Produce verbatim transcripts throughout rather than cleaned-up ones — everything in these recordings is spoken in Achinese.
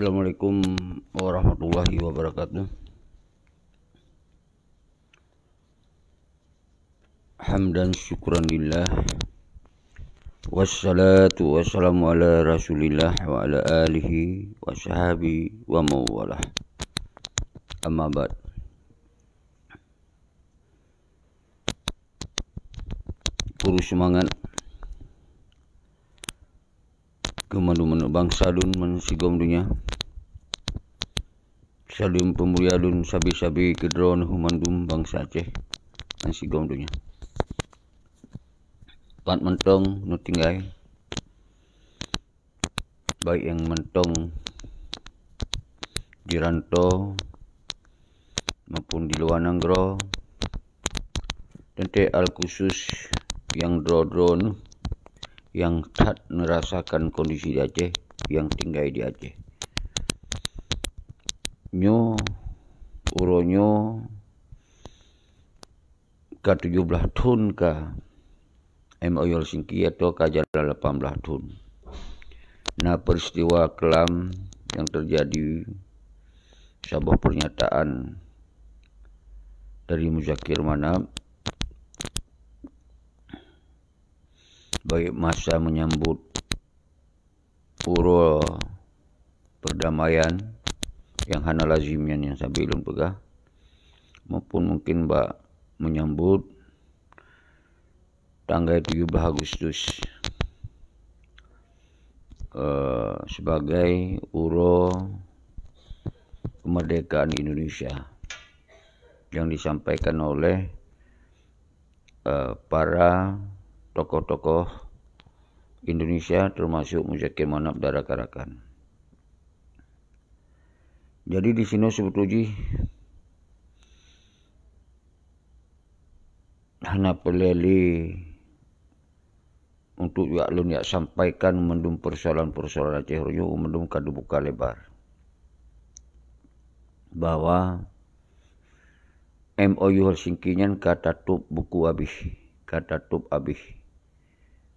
Assalamualaikum warahmatullahi wabarakatuh. Hamdan syukran lillah. Wassalatu wassalamu ala Rasulillah wa ala alihi wa sahbihi wa mawalah. Amma ba'd. Puru seumangat keu mandum bansa lôn meusigom donya. Saleuem peumulia lôn sabe-sabe keudroe neuh mandum bansa Aceh meusigom donya. Pat mantong neutinggai, baik nyang mantong di rantô maupun di luwa nanggroe, teuntée alkhusus nyang droe-droe neuh nyang that neurasakan kondisi di Aceh, nyang tinggai di Aceh. Nyoe, uroe nyoe ka tujoh blaih thon ka M O U Helsinki atau ka jalan lapan blaih thon. Na peristiwa keulam nyang teujadi, saboh pernyataan dari Muzakir Manaf, baik masa menyambut uroe perdamaian nyang hana lazim nyan nyang sabe lôn peugah, maupun mungkin bak menyambut tanggai tujoh blaih Agustus, eh, sebagai uroe kemerdekaan Indonesia yang disampaikan oleh, eh, para tokoh-tokoh Indonesia, termasuk Muzakir Manaf dan rakan-rakan. Jadi di sinoe seubeutôi jih hana peureulée lé untuk jak lôn jak sampaikan mandum persoalan-persoalan Aceh uroe nyoe, mandum ka teubuka lebar bahwa M O U Helsinki nyan ka tatôb buku abéh, ka tatôb abéh.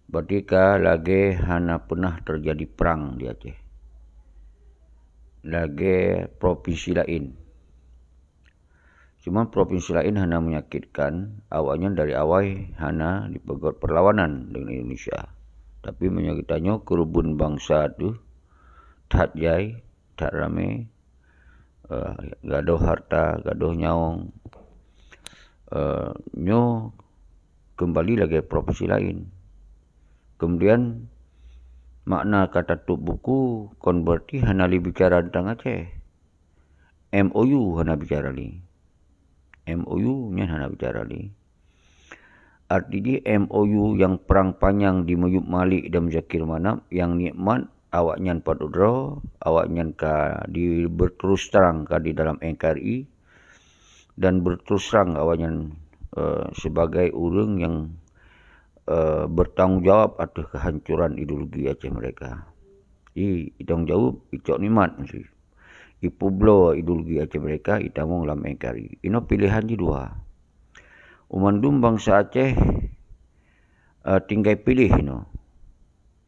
Berarti ka lagée hana peunah teujadi prang di Aceh. Lagée propinsi laén. Cuma propinsi laén hana menyakitkan, awaknyan dari awai hana jipeugét perlawanan deungon Indonesia. Tapi meunyoe geutanyoe keureubeuen bansa teuh that jai, that ramé, eh, gadôh harta, gadôh nyawöng, eh, nyoe keumbali lagée propinsi laén. Kemudian, makna ka tatôb buku kon berarti hana lé bicara teuntang Aceh. M O U hana bicara lé. M O U nyan hana bicara lé. Arti jih M O U nyang prang panyang di Meyup Malik dan Muzakir Manaf nyang nikmat awaknyan padub droe, awaknyan ka di, berterus terang ka di dalam N K R I dan berterus terang awaknyan, eh, sebagai ureuëng nyang, eh, bertanggung jawab atas kehancuran ideologi Aceh mereka. I, itanggung jawab, icok nikmat mesti. Ipeubloe ideologi Aceh mereka, itamong lam N K R I. Inoe piléhan jih dua. Mandum bansa Aceh, eh, tinggai piléh inoe.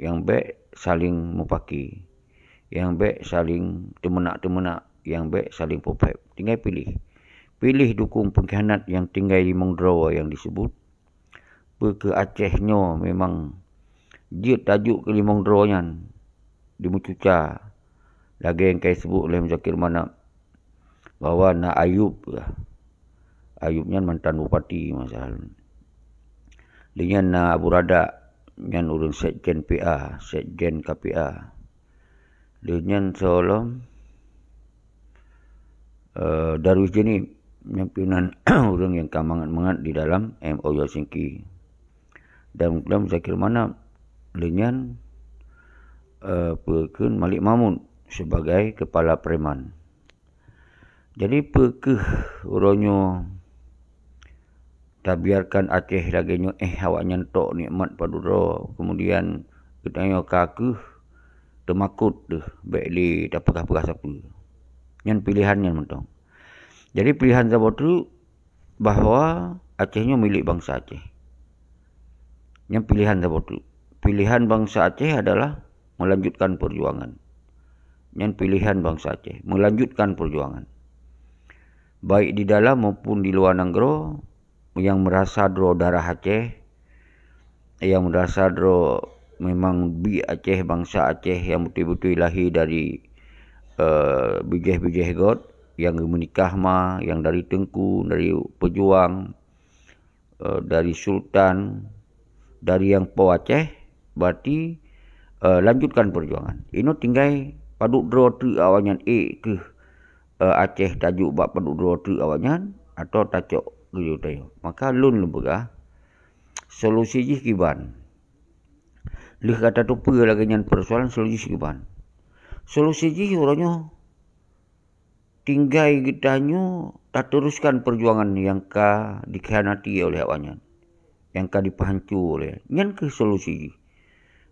Nyang bék saléng mupaki, nyang bék saléng teumeunak-teumeunak, nyang bék saléng peuphép. Tinggai piléh. Piléh dukong peungkhianat nyang tinggai limong droe nyang diseubut. Peu kheueh Aceh nyoe memang jeuet tajok keu limong droe nyan dimeucuca, lagée nyang ka jiseubut lé Muzakir Manaf bahwa na Ayub, Ayub nyan mantan bupati masa lalu. Lheueh nyan na Abu Radak, nyan ureuëng sekjen P A, sekjen K P A. Lheueh nyan soe lom, eh, Darwis Jeunib, nyan pih nan ureuëng nyang ka mangat-mangat di dalam M O U Helsinki. Dan dalam Muzakir Manaf, lheueh nyan, eh, peue kheun Malik Mahmud sebagai kepala preman. Jadi, peu kheueh uroe nyoe tabiarkan Aceh lagée nyoe, eh, awaknyan tok nikmat padub droe, kemudian geutanyoe ka kheueh teumakot deuh, bék lé tapeugah-peugah sapeue. Nyan piléhan nyan mantong. Jadi, piléhan saboh treuk bahwa Aceh nyoe milék bansa Aceh. Nyan piléhan saboh treuk. Piléhan bansa Aceh adalah melanjutkan perjuangan. Nyan pilihan bansa Aceh, melanjutkan perjuangan. Baik di dalam maupun di luar nanggroe, nyang meurasa droe darah Aceh, nyang meurasa droe memang biek Aceh, bansa Aceh nyang beutôi-beutôi lahé dari, eh, bijéh-bijéh göt, nyang geumeunikah ma, nyang dari teungku, dari peujuang, eh, dari sultan, dari nyang po Aceh, berarti, eh, lanjutkan perjuangan. Inoe tinggai padub droe teuk awaknyan ék keuh, eh, Aceh tajok bak padub droe teuk awaknyan, atawa tacok keu tanyoe. Maka lôn lôn peugah, solusi jih kiban. Lheueh ka tateupeue lagée nyan persoalan, solusi jih kiban. Solusi jih uroe nyoe tinggai geutanyoe tateruskan perjuangan nyang ka dikhianati oleh awaknyan, nyang ka dipeuhanco oleh. Nyan keuh solusi jih.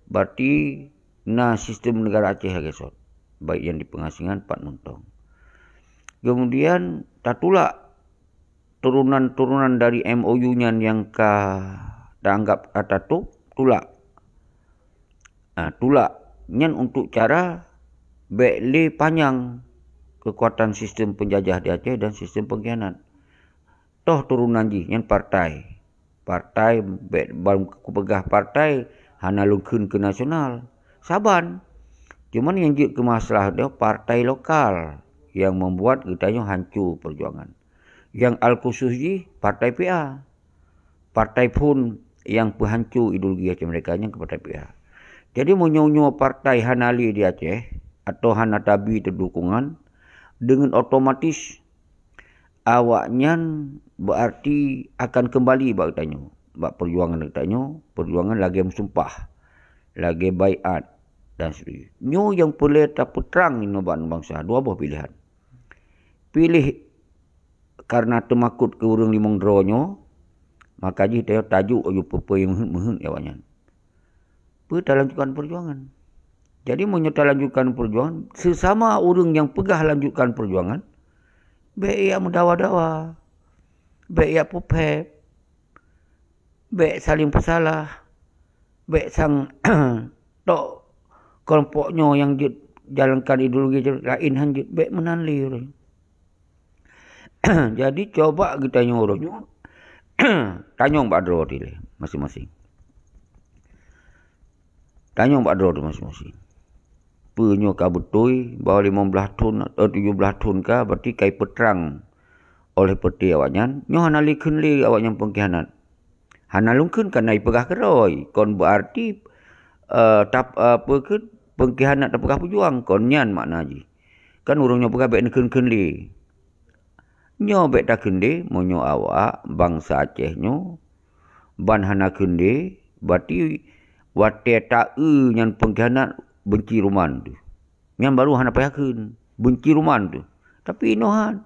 Berarti na sistem negara Aceh lagée sot, baik nyang di pengasingan pat mantong. Kemudian tatulak turunan-turunan dari M O U nyan nyang ka taanggap ka tatôb, tulak. Ah, tulak. Nyan untuk cara bék lé panyang keukuatan sistem penjajah di Aceh dan sistem pengkhianat. Toh turunan jih nyan partai. Partai, bék ban kupeugah partai, hana lôn kheun keu nasional. Saban. Cuman nyang jeuet keu masalah nyoe partai lokal nyang membuat geutanyoe hanco perjuangan. Nyang al khusus jih partai P A. Partai phon nyang peuhanco ideologi Aceh Merdeka nyan keu partai P A. Jadi meunyoe nyoe partai hana lé di Aceh atau hana tabi teudukungan, deungon otomatis awaknyan berarti akan keumbali bak geutanyoe, bak perjuangan geutanyoe, perjuangan lagée meusumpah, lagée baiat dan seterusnya. Nyoe nyang peureulée tapeutrang inoe bak bansa dua boh pilihan. Piléh karena teumakot keu ureuëng limong droe nyoe, maka jih ta-, tajok aju peue-peue nyang meuheuet-meuheuet awaknyan. Peue talanjutkan perjuangan. Jadi meunyoe talanjutkan perjuangan, sesama ureuëng nyang peugah lanjutkan perjuangan, bék jak meudawa-dawa, bék jak peuphét, bék saléng peusalah, bék sang tok kelompok nyoe nyang jeuet jalankan ideologi laén han jeuet, bék meunan lé ureuëng. Jadi coba geutanyoe uroe nyoe tanyong bak droe dilée masing-masing. Tanyong bak droe masing-masing. Peue nyoe ka beutôi bahwa limong blaih thon atau tujoh blaih thon ka, berarti ka ipeutrang oleh peuté awaknyan, nyoe hana lé kheun lé awaknyan pengkhianat. Hana lôn kheun kana ipeugah keurôi, kon berarti, eh, tap-, eh, peue kheun, pengkhianat tapeugah peujuang, kon nyan makna jih. Kan ureuëng nyoe peugah bék neukheun-kheun lé. Nyoe bék takheun lé, meunyoe awak bansa Aceh nyoe ban hana kheun lé, berarti watée taeu nyan pengkhianat benci ruman teuh. Nyan baru hana payah kheun, benci ruman teuh. Tapi inoe han.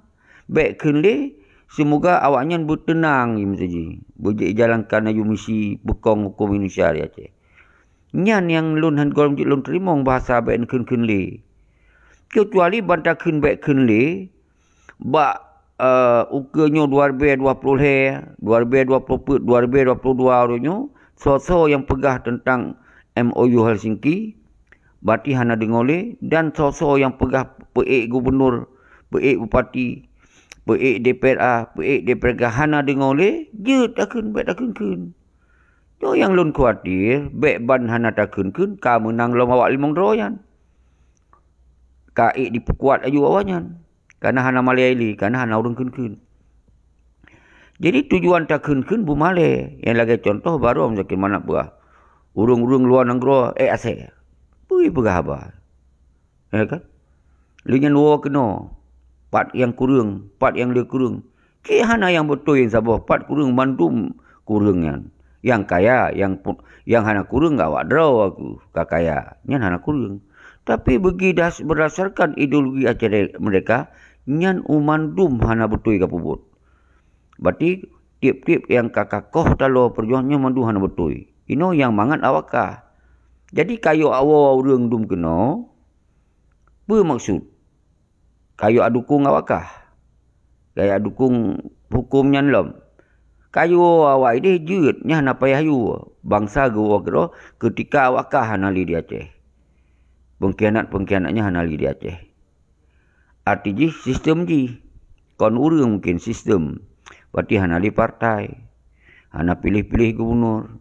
Bék kheun lé, seumoga awaknyan beuteunang meusaji, beujeuet jalankan aju misi beukong huköm Indonesia di Aceh. Nyan nyang lôn han gohlom jeuet lôn teurimong bahasa bék neukheun-kheun lé. Keucuali ban takheun bék kheun lé, bak, eh, ukeue nyoe dua ribée dua ploh lhée, dua ribée dua ploh peuet, dua ribée dua ploh dua uroe nyoe, soe-soe nyang peugah teuntang M O U Helsinki, berarti hana deungoe lé, dan soe-soe nyang peugah peuék gubunur, peuék bupati, peuék D P R A, peuék D P R K hana deungoe lé, jeuet takheun, bék takheun-kheun. Nyoe nyang lôn khawatir, bék ban hana takheun-kheun ka meunang lom awak limong droe nyan. Ka ék dipeukuat aju awaknyan. Kana hana malée lé, kana hana ureuëng kheun-kheun. Jadi tujuan takheun-kheun beumalée. Nyang lagée contoh barô Muzakir Manaf peugah, ureuëng-ureuëng luwa nanggroe ék asée. Peue peugah haba. Ya kan? Lé nyan woe keunoe, pat nyang kureueng, pat nyang le kureueng. Cit hana nyang beutôi nyang saboh, pat kureueng, mandum kureueng nyan. Nyang kaya, nyang pu-, nyang hana kureueng awak droe ka kaya, nyan hana kureueng. Tapi beugi das-, berdasarkan ideologi Aceh Merdeka, nyan u mandum hana beutôi ka peubuet. Berarti tieb-tieb nyang ka kakoh taloe peujuangan nyan mandum hana beutôi. Inoe nyang mangat awak kah. Jadi kayok awoe ureuëng dum keunoe, peue maksud? Kayok adukong awak kah? Kayok adukong huköm nyan lom? Kayok awak ideh jeuet, nyan hana payah yue. Bansa geuwoe keudroe keutika awak kah hana lé di Aceh. Pengkhianat-pengkhianat nyan hana lé di Aceh. Arti jih sistem jih. Kon ureuëng mungkin sistem. Berarti hana lé partai. Hana piléh-piléh gubernur.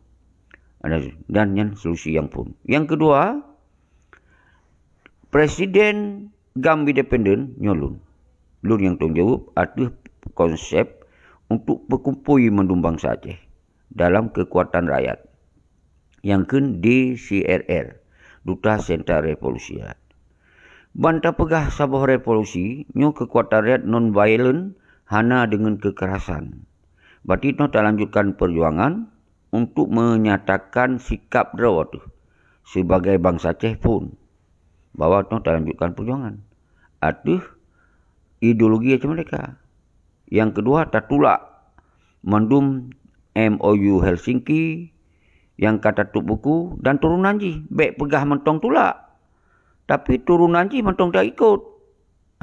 Dan nyan solusi nyang phon. Nyang keudua, presiden GAM independen nyoe lôn. Lôn nyang tanggung jaweueb ateueh konsep untuk peukumpôi mandum bansa Aceh dalam keukuatan rakyat. Nyang kheun D C R R, Duta Sentral Revolusi Rakyat. Ban tapeugah saboh revolusi, nyoe keukuatan rakyat non-violent, hana deungon keukerasan. Berarti nyoe talanjutkan perjuangan untuk menyatakan sikap droe teuh sebagai bansa Aceh phon bahwa nyoe talanjutkan perjuangan ateueh ideologi Aceh Merdeka. Nyang keudua, tatulak mandum M O U Helsinki nyang ka tatôp buku dan turunan jih. Bék peugah mantong tulak, tapi turunan jih mantong taikot.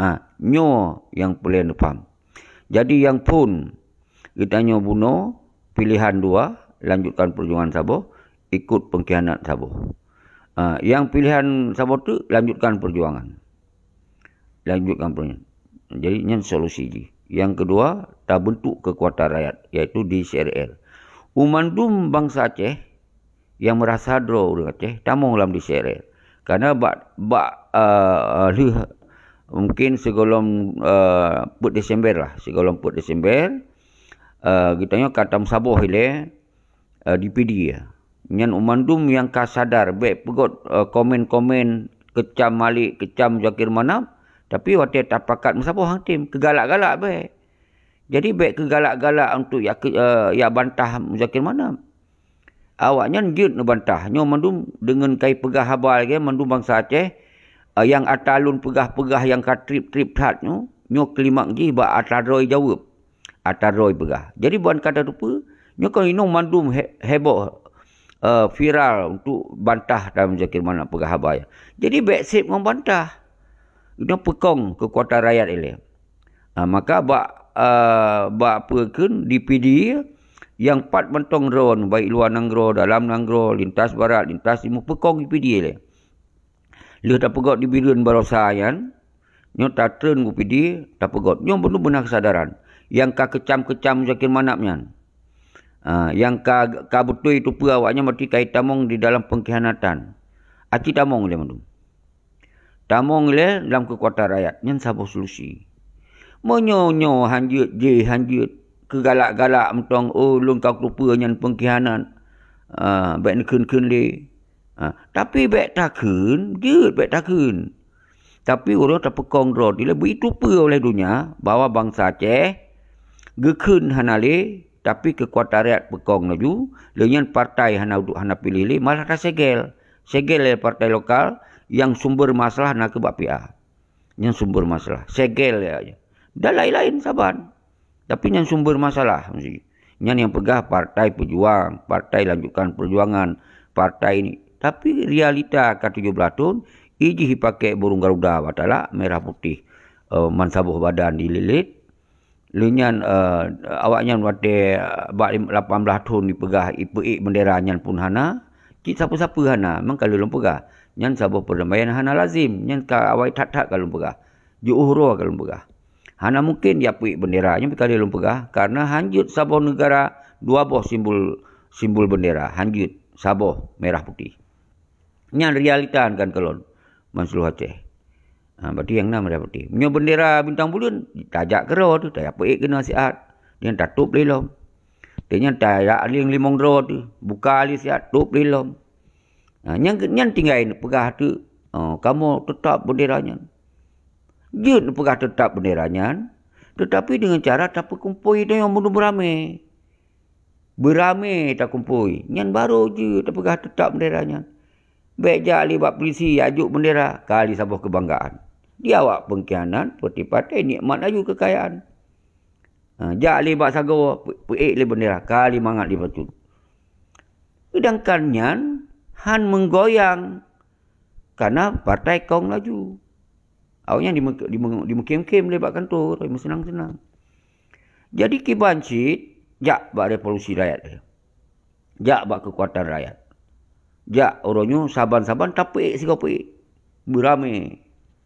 Ha, nyoe nyang peureulée neupaham. Jadi nyang phon geutanyoe bunoe, pilihan dua, lanjutkan perjuangan saboh, ikot pengkhianat saboh. Ha, nyang pilihan saboh teuk, lanjutkan perjuangan. Lanjutkan perjuangan. Jadi nyan solusi jih. Nyang keudua, tabentuk keukuatan rakyat, yaitu D C R R. U mandum bansa Aceh nyang meurasa droe ureuëng Aceh tamong lam D C R R. Karena bak bak uh, lheueh mungkin sigohlom uh, peuet Desember lah, sigohlom peuet Desember, uh, geutanyoe ka tameusaboh ilée uh, D P D. Nyan u mandum nyang ka sadar, bék peugot uh, komen-komen keucam Malik, keucam Zakir Manaf, tapi watée tapakat meusaboh han tem, keugalak-galak bék. Jadi bék keugalak-galak untuk yak, uh, yak bantah Zakir Manaf. Awaknyan jeuet neubantah. Nyoe mandum deungon kai peugah haba lagée mandum bansa Aceh, eh, nyang ata lôn peugah-peugah nyang ka treb-treb that nyoe, nyoe klimak jih bak ata droe jaweueb. Ata droe peugah. Jadi ban ka tateupeue, nyoe kon inong mandum he, heboh, eh, viral untuk bantah dan Zakir Manaf peugah haba nyan. Jadi bék seb ngon bantah. Inong peukong keukuatan rakyat ilée. Ha, maka bak, uh, bak peue kheun D P D nyang pat mantong droe, baik luwa nanggroe, dalam nanggroe, lintas barat, lintas timu, peukong D P D lé. Lheueh tapeugot di Bireuen barosa nyan, nyoe tatreun u P D, tapeugot. Nyoe beuna-beuna keusadaran. Nyang ka keucam-keucam Zakir Manaf nyan. Ha, nyang ka, ka beutôi tupeue awaknyan berarti ka itamong di dalam pengkhianatan. Aci tamong lé mandum. Tamong ilée lam keukuatan rakyat, nyan saboh solusi. Meunyoe nyoe han jeuet jih, han jeuet keugalak-galak mantong, "Oh, lôn ka kuteupeu nyan pengkhianat." Ah, bék neukheun-kheun lé. Ah, tapi bék takheun, jeuet bék takheun. Tapi uroe tapeukong droe dilée beuiteupeue oleh donya bahwa bansa Aceh geukheun hana lé, tapi keukuatan rakyat peukong laju, lheueh nyan partai hana uduk hana piléh lé, malah tasegel. Segel lé partai lokal nyang sumber masalah na keu bak P A. Nyang sumber masalah. Segel lé. Dan laén-laén saban. Tapi nyang sumber masalah mesti. Nyan nyang peugah partai pejuang, partai lanjutkan perjuangan, partai ini. Tapi realita ka tujoh blaih thon, ijih ipaké burung garuda batalak, merah putih, eh, man saboh badan dililit. Lheueh nyan, eh, awaknyan watée, eh, bak lim-, lapan blaih thon jipeugah ipeuék bendera nyan pun hana, cit sapeue-sapeue hana, memang ka lheueh lôn peugah. Nyan saboh perdamaian hana lazim, nyan ka awai that-that ka lôn peugah. Jiôh uroe ka lôn peugah. Hana mungken jipeuék bendera, nyan ka lheueh lôn peugah, karena han jeuet saboh neugara dua boh simbol, simbol bendera, han jeuet saboh merah putih. Nyan realita kan kalon ban seuluruh Aceh. Ha, berarti nyang na merah putih. Meunyoe bendera bintang buleuen, tajak keudroe teuh, tajak peuék keunoe siat. Nyan tatôb lé lom. Teuh nyan tajak lieng limong droe teuh, buka lé siat, tôb lé lom. Ha, nyan, nyan tinggai neupeugah teuh, oh, kamoe teutap bendera nyan. Jeuet neupeugah teutap bendera nyan, teutapi deungon cara tapeukumpôi tanyoe meunurot ramé. Beuramé takumpôi, nyan barô jeuet tapeugah teutap bendera nyan. Bék jak lé bak pulisi ajok bendera, ka lé saboh keubanggaan. Di awak pengkhianat, peuti patéh nikmat laju keukayaan. Ha, jak lé bak sagoe, peu-, peuék lé bendera, ka lé mangat lé bacut. Seudangkan nyan han meugoyang, karena partai kong laju. Awaknyan dimu-, dimu-, dimukém-kém lé bak kantor, meuseunang-seunang. Jadi kiban cit, jak bak revolusi rakyat. Jak bak keukuatan rakyat. Jak uroe nyoe saban-saban tapeuék sigoe peuék. beuramé.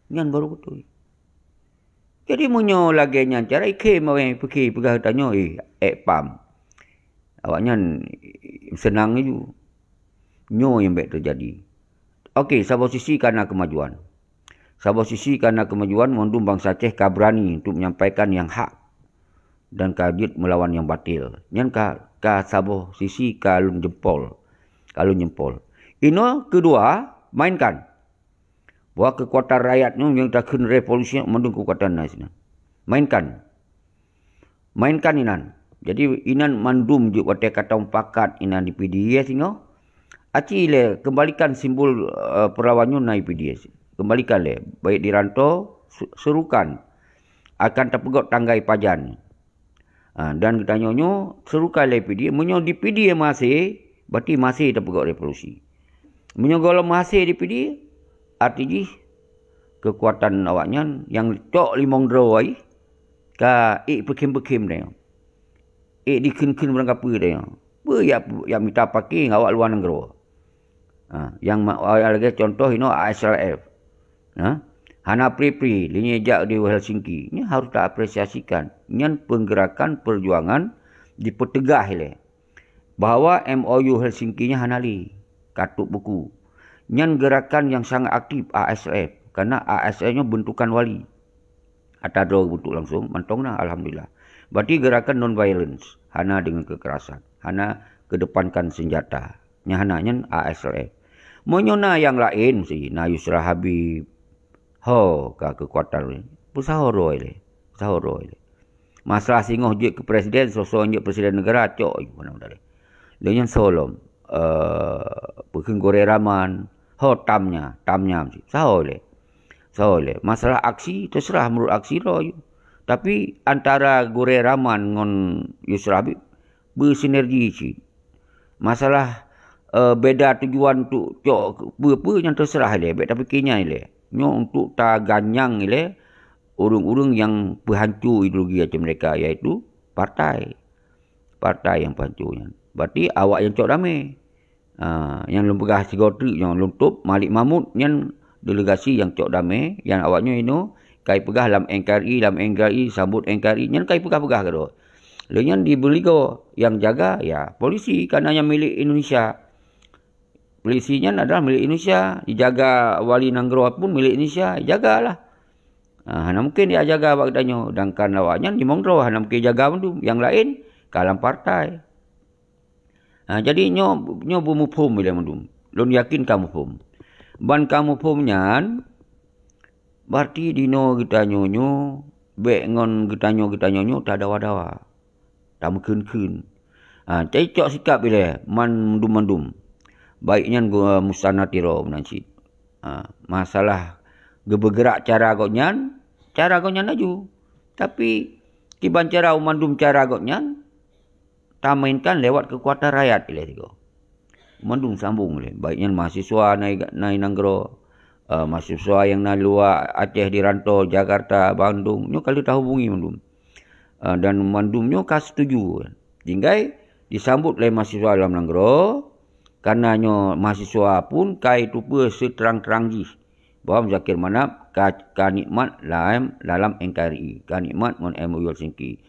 Nyan baru beutôi. Jadi meunyoe lagée nyan cara ikhém awai pikir peugah tanyoe, eh, ek pam. Awaknyan seunang laju. Nyoe nyang bék teujadi. Oke, saboh sisi ka na keumajuan. Saboh sisi ka na keumajuan, mandum bansa Aceh ka beurani untuk menyampaikan nyang hak dan ka jeuet meulawan nyang batil. Nyan ka, ka saboh sisi ka lôn jempol. Ka lôn jempol. Inoe keudua, mainkan. Bahwa keukuatan rakyat nyoe nyang takheun revolusi mandum keukuatan na sinan. Mainkan. Mainkan inan. Jadi inan mandum jeuet watée ka tamupakat inan di P D I S singoh. Aci lé kembalikan simbol, eh, peulawan nyoe na di P D I S. Kembalikan lé, baik di rantau, su-, serukan. Akan tapeugot tanggai pajan. Ha, dan geutanyoe nyoe serukan lé P D I, meunyoe di P D I masih, berarti masih tapeugot revolusi. Meunyoe gohlom masih di P D I, arti jih keukuatan awaknyan nyang cok limong droe ai ka ék peukhém-peukhém tanyoe. Ék dikheun-kheun barangkapeue tanyoe. Peue yak, yak mita paké ngon awak luwa nanggroe. Ha, nyang ma-, lagée contoh inoe A S L F. Ha? Hana pri-pri, lé nyan jak di Helsinki. Nyan harus taapresiasikan. Nyan peugerakan peujuangan dipeuteugah ilée bahwa M O U Helsinki nyan hana lé, ka tôp buku. Nyan gerakan nyang sangat aktif A S L F, karena A S L F nyoe beuntukan wali. Ata droe geubentuk langsung, mantong na, alhamdulillah. Berarti gerakan non violence, hana dengan kekerasan, hana kedepankan senjata. Nyan hana, nyan A S L F. Meunyoe na nyang laén si, na Yusra Habib, ho ka keukuatan lé. Peusaho droe lé, peusaho droe lé. Masalah singoh jeuet keu presiden, soe-soe jeuet presiden negara, cok ju mana lé. Lé nyan soe lom, eh, peukheun gurée raman, ho tam nya, tam nya meusi. Peusaho lé. Peusaho lé. Masalah aksi, teuseurah meunurot aksi droe ju. Tapi antara gurée raman ngon Yusra Habib, beusinergi cit. Masalah, eh, beda tujuan untuk cok peue-peue nyang teuseurah ilée, bék tapike nyan ilée. Nyoe untuk taganyang ilée ureuëng-ureuëng nyang peuhanco ideologi Aceh Merdeka, yaitu partai. Partai nyang peuhanco nyan. Berarti awak nyang cok damé. Ha, nyang lôn peugah sigoe treuk nyoe lôn tôp, Malik Mahmud nyan delegasi nyang cok damé, nyang awaknyoe inoe kai peugah lam N K R I, lam N K R I, sambot N K R I, nyan kai peugah-peugah keudroe. Lé nyan di Beuligoe nyang jaga, ya, polisi, karena nyan milék Indonesia. Polisi nyan adalah milék Indonesia, dijaga wali nanggroe pun milék Indonesia, jagalah. Ha, hana mungkin dia jaga bak geutanyoe, sedangkan awaknyan limong droe, hana mungkin jaga mandum, nyang laén ka lam partai. Ha, jadi nyoe, nyoe beumuphom ilée mandum. Lôn yakin ka muphom. Ban ka muphom nyan, berarti dinoe geutanyoe nyoe, bék ngon geutanyoe-geutanyoe nyoe tadawa-dawa, tameukheun-kheun. Ha, jadi cok sikab ilée mandum-mandum. Baik nyan gu-, Musanna Tiro meunan cit. Ha, masalah geubeugerak cara gobnyan, cara gobnyan laju. Tapi kiban cara mandum cara gobnyan, tamainkan lewat keukuatan rakyat ilée sigoe. Mandum sambong lé, baik nyan mahasiswa nai, nai nanggroe, eh, mahasiswa nyang na luwa Aceh di rantau, Jakarta, Bandung, nyoe ka lheueh tahubungi mandum. Eh, dan mandum nyoe ka setuju. Tinggai disambot lé mahasiswa lam nanggroe, karena nyoe mahasiswa pun ka jiteupeue seuterang-terang jih bahwa Muzakir Manaf ka, ka nikmat lam, dalam N K R I, ka nikmat ngon M O U Helsinki.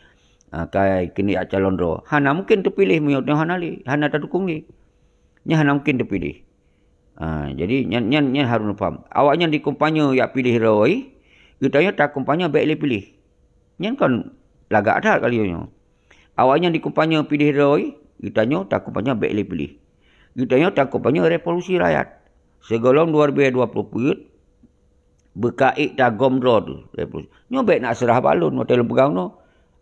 Ha, ka keuneuk jak calon droe. Hana mungkin teupiléh meunyoe nyoe hana lé, hana tadukong lé. Nyan hana mungkin teupiléh. Ha, jadi nyan, nyan, nyan harôh neupaham. Awaknyan dikumpanye jak piléh droe, geutanyoe takumpanye bék lé piléh. Nyan kon lagak that kali nyoe. Awaknyan dikumpanye piléh droe, geutanyoe takumpanye bék lé piléh. Geutanyoe takumpanye revolusi rakyat. Sigohlom dua ribèe dua ploh peuet, beuka ék tagom droe tu revolusi. Nyoe bék nak seurah bak lôn watèe lôn peugah nyoe.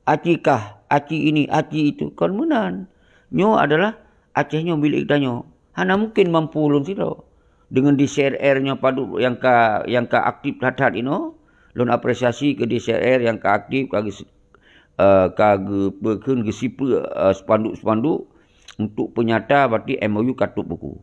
Aci kah, aci ini, aci itu. Kon meunan. Nyoe adalah Aceh nyoe milék geutanyoe. Hana mungken mampu lôn sidroe. Deungon D C R R nyoe padub nyang ka, nyang ka aktif that-that inoe, lôn apresiasi keu D C R R nyang ka aktif, ka geus-, eh, ka geupeukeun geusipeue, eh, spanduk-spanduk untuk peunyata berarti M O U ka tôp buku.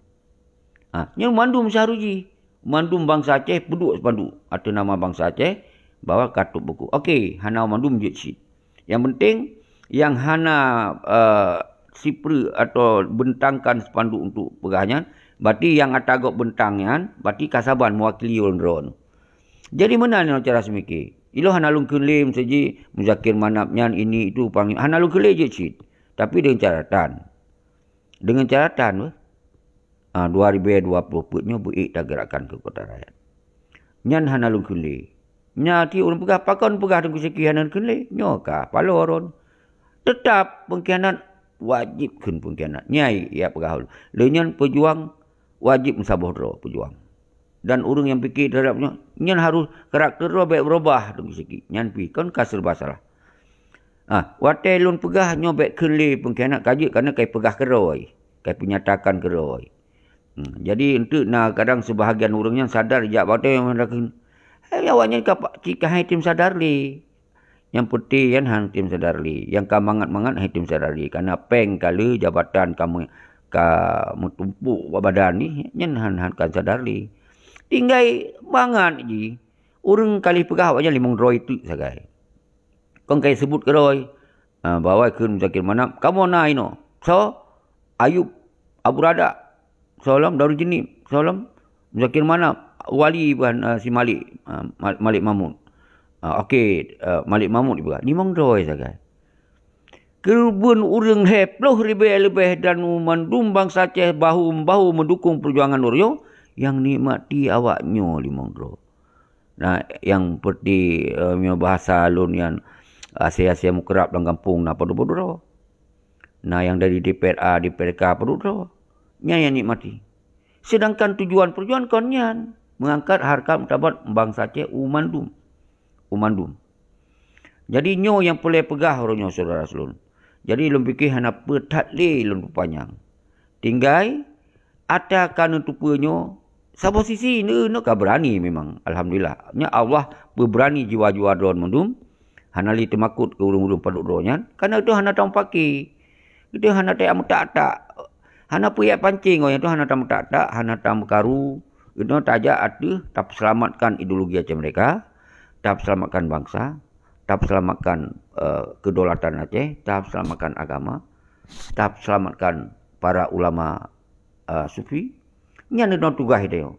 Ha, nyoe mandum seuharôh jih. Mandum bansa Aceh peuduek spanduk ateueh nama bansa Aceh bahwa ka tôp buku. Oke, hana mandum jeuet cit. Nyang penting, nyang hana, eh, sipreuk atau bentangkan spanduk untuk peugah nyan, Berarti nyang ata gob beuntang nyan, berarti ka saban meuwakili ureuëng droe. Jadi meunan nyoe cara seumike. Ilôn hana lôn kheun lé meuseujih Muzakir Manab nyan ini itu panggil. Hana lôn kheun lé jeuet cit. Tapi deungon caratan. Deungon caratan weh. Ah, dua ribu dua puluh peuet nyoe beuék tagerakkan keukuatan rakyat. Nyan hana lôn kheun lé. Nyan ti ureuëng peugah, pakon peugah Teungku Syaki hana kheun lé? Nyoe ka paloe ron. Teutap pengkhianat wajéb kheun pengkhianat. Nyai ya peugah ulôn. Lé nyan peujuang wajéb meusaboh droe peujuang. Dan ureuëng nyang pike terhadap nyoe, nyan harôh karakter droe bék beurubah Teungku Syaki. Nyan pi kon ka serba salah. Ah, watée lôn peugah nyoe bék kheun lé pengkhianat ka jeuet, karena kai peugah keudroe, kai peunyatakan keudroe. Hmm, jadi eunteuk na kadang seubahagian ureuëng nyan sadar jak watée nyan, hai awaknyan ka cit ka hai tem sadar lé. Nyang peuté nyan han tem sadar lé. Nyang ka mangat-mangat han tem sadar lé. Karena péng ka le jabatan ka, ka meutumpok bak badan ni, nyan han, han kan sadar lé. Tinggai mangat jih. Ureuëng kali peugah awaknyan limong droe teuk sagai. Kon kai seubut keudroe. Ah, bawai kheun Muzakir Manab, kamoe na inoe. Soe? Ayub, Abu Radak. Soe lom Darul Jeunib. Soe lom Muzakir Manab, wali ban, ah, si Malik, ah, Malik Mahmud. Ah, okey, ah, Malik Mahmud ibuka. Limong droe sagai. Keureubeuen ureuëng lhée ploh ribée leubeh dan mandum bansa Aceh bahu-bahu meudukung peujuangan ureuëng nyoe, nyang nikmati awaknyoe limong droe. Nah, nyang peuti, eh, meunyoe bahasa lôn nyan, asée-asée mukrab lam gampông na padub-padub droe. Na nyang dari D P R A, D P R K padub droe. Nyan nyang nikmati. Sedangkan tujuan peujuangan kon nyan, mengangkat harkat martabat bansa Aceh u mandum. U mandum. Jadi nyoe nyang peureulée peugah uroe nyoe syedara lôn. Jadi lôn pike hana peue that lé lôn peupanyang. Tinggai ata ka neuteupeue nyoe, saboh sisi neu-, neu ka beurani memang, alhamdulillah. Nya Allah peubeurani jiwa-jiwa droe mandum, hana lé teumakot keu ureuëng-ureuëng padub droe nyan, karena itu hana tameupaké. Itu hana tameutak-tak. Hana peue jak pancéng, oh, itu hana tameutak-tak, hana tameukaru. Itu tajak ateueh tapeuseulamatkan ideologi Aceh Merdeka, tapeuseulamatkan bansa, tapeuseulamatkan, eh, kedaulatan Aceh, tapeuseulamatkan agama, tapeuseulamatkan para ulama, eh, sufi. Nyan inoe tugaih tanyoe.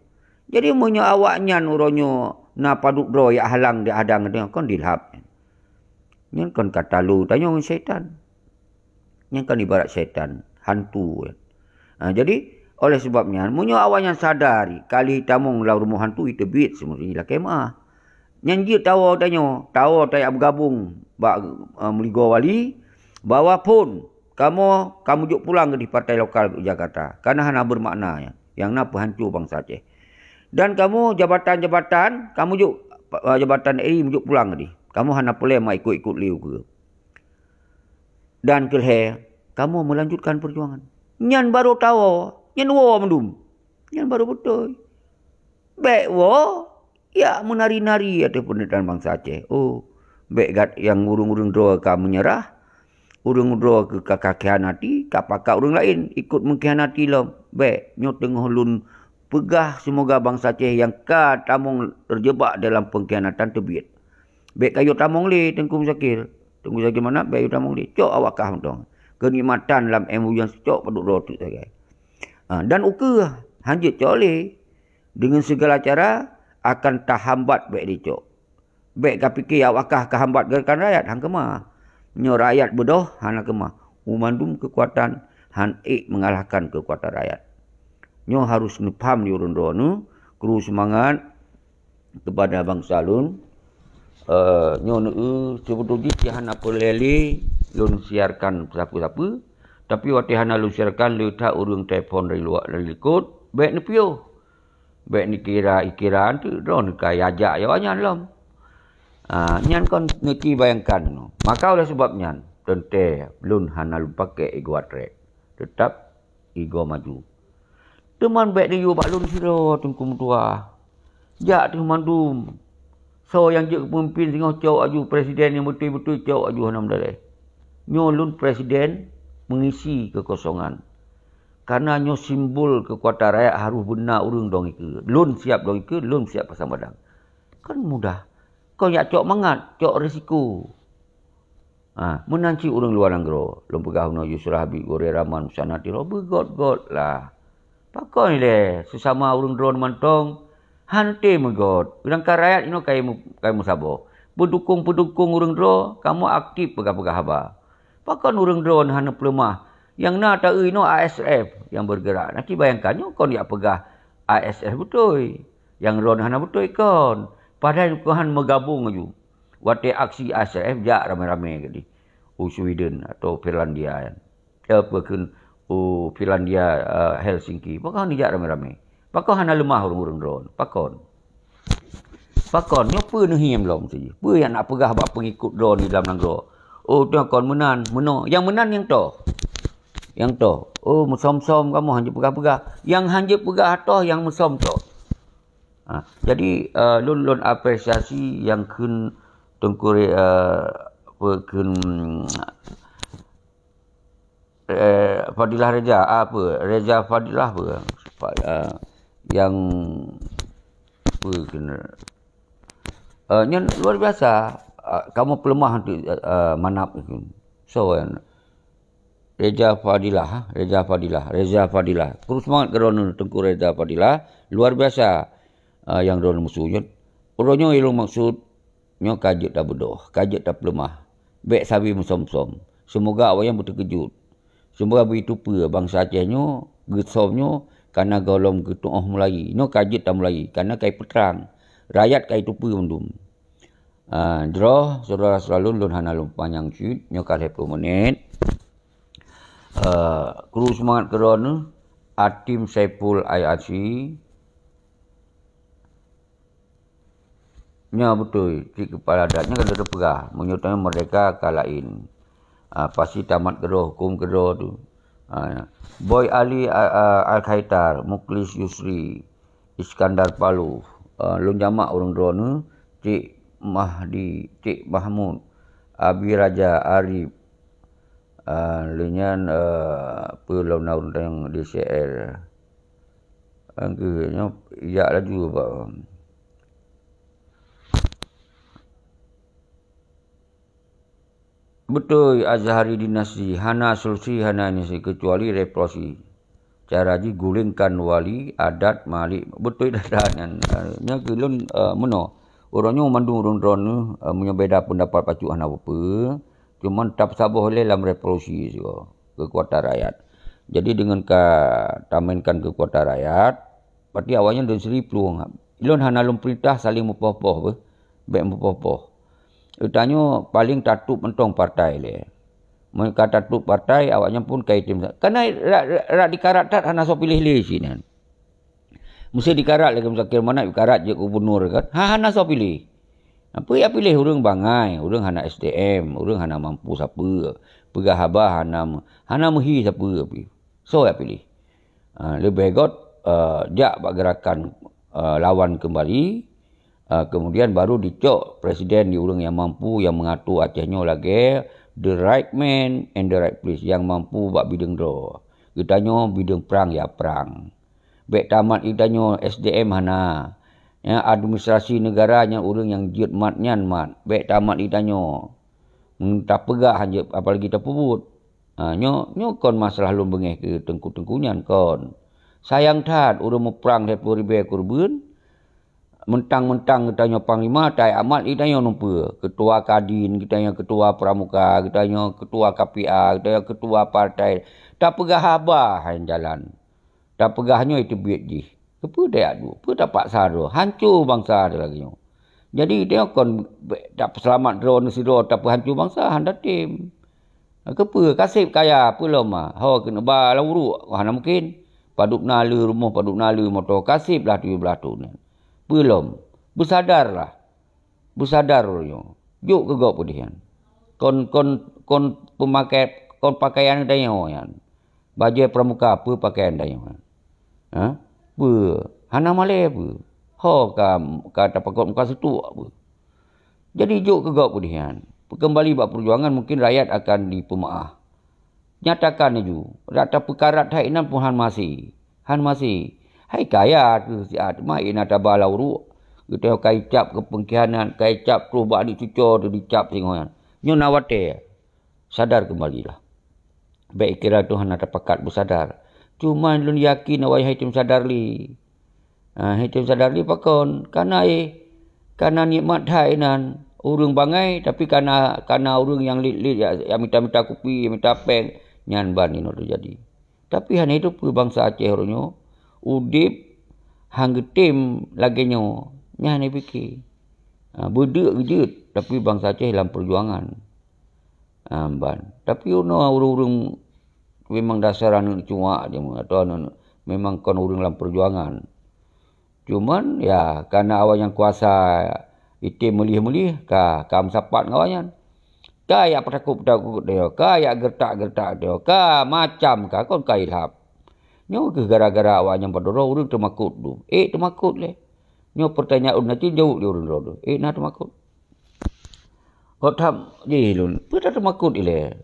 Jadi meunyoe awaknyan uroe nyoe na padub droe jak halang, jak hadang tanyoe, kon dilhab. Nyan kon ka talo tanyoe ngon syaitan. Nyan kon ibarat syaitan, hantu. Ha, jadi oleh sebab nyan, meunyoe awaknyan sadar kali tamong lam rumoh hantu, iteubiet seumuri lakée meuah. Nyan jeuet tawoe tanyoe, tawoe tajak beugabong bak, eh, meuligoe wali, bahwa phon kamoe ka meujok pulang di partai lokal u Jakarta, karena hana bermakna nyan, nyang na peuhanco bansa Aceh. Dan kamoe jabatan-jabatan, kamoe jok, eh, jabatan R I meujok pulang di. Kamoe hana peureulée meuikot-ikot lé ukeue. Dan keu lhée, kamoe meulanjutkan peujuangan. Nyan barô tawoe, nyan woe mandum. Nyan barô beutôi. Bék woe, jak meunari-nari ateueh peundertaan bansa Aceh. Oh, bék gat nyang ureuëng-ureuëng droe ka meunyeurah, ureuëng droe keu ka, ka khianati, ka pakat ureuëng laén ikot meukhianati lom. Bék, nyoe teungoh lôn peugah, seumoga bansa Aceh nyang ka tamong teujeubak dalam peungkhianatan teubiet. Bék kayue tamong lé Teungku Muzakir. Teungku Muzakir Manab bék kayue tamong lé. Cok awak kah mantong. Keunikmatan lam M O U nyang cok padub droe teuk sagai. Ha, dan ukeue hanjeuet cok lé. Deungon sigala cara akan tahambat bék dicok. Bék kapike awak kah kahambat gerakan rakyat, han keumah. Nyoe rakyat beudôh hana keumah. U mandum keukuatan han ék meungalahkan keukuatan rakyat. Nyoe harôh neupham di ureuëng droeneuh, kru seumangat, keupada bansa lôn, eh, nyoe neu-eu seubeutôi jih hana peureulée lé lôn siarkan sapeue-sapeue, tapi watée hana lôn siarkan le that ureuëng telepon dari luwa, dari likot, bék neupiôh. Bék neukira-ikira teuk droeneuh ka yajak yawa nyan lom. Ah, nyan kon neuci bayangkan. Maka oleh sebab nyan, teuntée lôn hana lôn pakék igoe atrek. Teutap igoe maju. Teuma bék neuyue bak lôn sidroe Teungku meutuah. Jak teuh mandum. Soe nyang jeuet keu peumimpin singoh cok aju, presiden nyang beutôi-beutôi cok aju hana meudaleh. Nyoe lôn presiden mengisi kekosongan. Karena nyoe simbol keukuatan rakyat harôh beuna ureuëng dong ikeue. Lôn siap dong ikeue, lôn siap pasang badan. Kan mudah. Kon jak cok mangat, cok risiko. Ha, meunan cit ureuëng luwa nanggroe, lôn peugah unoe Yusra Habib, Gorée Rahman, Musanna Tiro, beugöt-göt lah. Pakon ilée sesama ureuëng droe mantong hana tém meugot, seudangkan rakyat inoe ka meusaboh. Peudukong-peudukong ureuëng droe kamoe aktif peugah-peugah haba. Pakon ureuëng droe hana peuleumah? Nyang na taeu inoe A S F nyang bergerak. Nanti bayangkan nyoe kon jak peugah A S F beutôi. Nyang droe hana beutôi kon. Padahai keuhan meugabong laju. Watée aksi A S F jak ramé-ramé keudeh u Sweden atau Finlandia nyan. Apa kheun u Finlandia, eh, Helsinki. Pakon hana jak ramé-ramé? Pakon hana leumah ureuëng-ureuëng droe? Pakon? Pakon? Nyoe peue neuhiem lom saja? Peue nyang nak peugah bak peungikut droe di dalam nanggroe? Oh, tu kon meunan, meunoe. Nyang meunan nyang toh. Nyang toh. Oh, meusom-som kamoe hanjeuet peugah-peugah. Nyang hanjeuet peugah toh nyang meusom toh. Ha, jadi, eh, lôn, lôn apresiasi nyang kheun Teungku Re-, eh, apa kheun, eh, Fadilah Reza, apa, Reza Fadilah apa, fa-, eh, nyang apa kheun, eh, nyan luar biasa, eh, kamoe peuleumah untuk, eh, manap itu. So, eh, Reza Fadilah, ha? Reza Fadilah, Reza Fadilah. Kru seumangat keu droeneuh Teungku Reza Fadilah, luar biasa, ah, nyang droeneuh musoh nyoe. Uroe nyoe ilôn maksud nyoe ka jeuet tabeudôh, ka jeuet tapeuleumah. Bék sabe meusom-som. Seumoga awaknyan beuteukeujot. Seumoga beuteupeue bansa Aceh nyoe, geusom nyoe, kana gohlom geutuoh mulai. Nyoe ka jeuet tamulai, kana ka ipeutrang. Rakyat ka iteupeue mandum. Ah, jroh, syedara-syedara lôn, lôn hana lôn panyang cit, nyoe ka lhèe ploh menit. Eh, kru seumangat keu droeneuh, Atim Saiful I R C. Nyoe beutôi, cit kepala adat nyoe ka lheueh teupeugah, meunyoe tanyoe merdeka ka laén. Ah, pasti tamat keudroe, huköm keudroe tu. Ah, Boy Ali, ah, ah, Al-Khaitar, Mukhlis Yusri, Iskandar Palu, eh, lôn jamak ureuëng droeneuh, Cik Mahdi, Cik Mahmud, Abi Raja, Arif, eh, lheueh nyan, eh, peue lom na ureuëng tanyong di C R. Engkeuh nyoe, jak laju bak. Beutôi, Azhari dinasti hana solusi, hana inisiatif keucuali revolusi. Cara jih gulingkan wali, adat, malik. Beutôi that-that nyan. Eh, nyan keu lôn, eh, meunoe. Uroe nyoe mandum ureuëng droeneuh, eh, meunyoe beda peundapat pacut hana peue-peue, cuman tapeusaboh lé lam revolusi sigoe keukuatan rakyat. Jadi deungon ka tamainkan keukuatan rakyat, Berarti awaknyan deuh siri plueng. Ilôn hana lôn peurintah saléng meupoh-poh beuh. Bék meupoh-poh. Geutanyoe paléng tatôb mantong partai lé. Meunyoe ka tatôb partai, awaknyan pun ka item sa-, kana rak, rak, rak dikarat that hana soe piléh lé sinan. Meusé dikarat lagée Muzakir Manaf dikarat jeuet gubunur kan? Ha, hana soe piléh. Peue jak piléh ureuëng bangai, ureuëng hana S D M, ureuëng hana mampu sapeue, peugah haba hana me-, hana meuhi sapeue pih. Soe jak piléh? Ah, leubeh göt, ah, jak bak gerakan, ah, lawan keumbali, ah, kemudian baru dicok presiden di ureuëng nyang mampu nyang meungatur Aceh nyoe lagée the right man and the right place nyang mampu bak bideueng droe. Geutanyoe bideueng prang ya prang. Bék tamat geutanyoe S D M hana. Ya, administrasi negara nyang ureuëng nyang jeuet mat nyan mat. Bék tamat geutanyoe. Meunyoe tapeugah hanjeuet apalagi tapeubuet. Ha, nyoe, nyoe kon masalah lôn beungéh keu teungku-teungku nyan kon. Sayang that ureuëng muprang lhée ploh ribée keureubeuen, meuntang-meuntang geutanyoe panglima, tai amat geutanyoe numpeue, ketua kadin geutanyoe, ketua pramuka geutanyoe, ketua K P A geutanyoe, ketua partai, tapeugah haba hai jalan. Tapeugah nyoe teubiet jih. Keupeue tayak duek? Peue tapaksa droe? Hanco bansa lagée nyoe. Jadi, tanyoe kon tapeuseulamat droe neuh sidroe tapeuhanco bansa, hana tem. Keupeue? Kaseb kaya, peue lom ma? Ho keuneuk ba lam uruek? Hana mungken. Padub na le rumoh, padub na le moto, kaseb lah tujoh blaih thon nyan. Peue lom? Beusadarlah. Beusadar uroe nyoe. Jok keu gob peudeh nyan. Kon, kon, kon peumakai, kon pakaian tanyoe nyan. Bajée pramuka peue pakaian tanyoe nyan? Ha? Peue? Hana malée peue? Ho ka, ka tapakot muka seutuek peue? Jadi jok keu gob peudeh nyan. Peukeumbali bak peujuangan mungken rakyat akan dipeumaáh. Nyatakan laju, rak tapeukarat hai inan pun han maséh. Han maséh. Hai kaya keuh siat, ma inan taba lam uruek. Geutanyoe ka icab keu peungkhianat, ka icab troh bak aneuk cucoe teuh dicab singoh nyan. Nyoe na watée. Sadar keumbalilah. Bék ikira Tuhan na tapakat beusadar. Cuman lôn yakin awai hai tém sadar lé. Ha, hai tém sadar lé pakon? Kana éh, kana nikmat hai nan. Ureuëng bangai, tapi kana, kana ureuëng nyang lit-lit, ya, ya mita-mita kupi, ya mita péng, nyan ban inoe teujadi. Tapi hana itu peue bansa Aceh uroe nyoe udeb han geutem lagée nyoe. Nyan hana pike. Ha, beudeuk jeuet, tapi bansa Aceh lam peujuangan. Ha, ban. Tapi unoe ureuëng-ureuëng memang dasar aneuëk cuak jeuet, atau aneuëk memang kon ureuëng lam peujuangan. Cuman, ya, kana awak nyang kuasa item meulih-meulih, ka, ka meusapat ngon awak nyan. Ka yak peutakot-peutakot deungoe, ka yak geuretak-geuretak deungoe, ka macam ka kon ka ilhab. Nyoe keuh gara-gara awak nyang padub droe ureuëng teumakot dum. Ék teumakot lé. Nyoe peurtanyaan ulôn na cit jaweueb lé ureuëng droe. Ék na teumakot. Kok tham jih lôn, peue tateumakot ilée?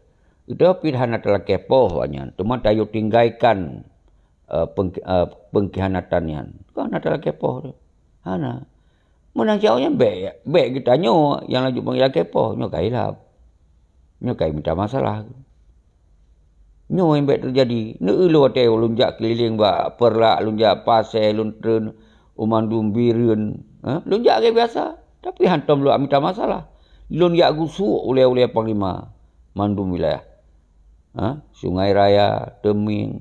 Geutanyoe pih hana talakée poh awak nyan, teuma tayue tinggaikan, eh, pengki-, eh, pengkhianatan nyan. Kon hana talakée poh tu. Hana. Meunan cit awak nyan bék, bék geutanyoe nyang laju meulakée poh, nyoe ka ilhab. Nyoe ka mita masalah. Nyoe nyang bék teujadi. Neueu lôn watée lôn jak keulileng bak Peureulak, lôn jak Pasé, lôn treun u mandum Bireuen. Ha? Lôn jak lagée biasa. Tapi hantom lôn mita masalah. Lôn jak gusuk ulée-ulée panglima mandum wilayah. Ha? Sungai Raya, Teumieng,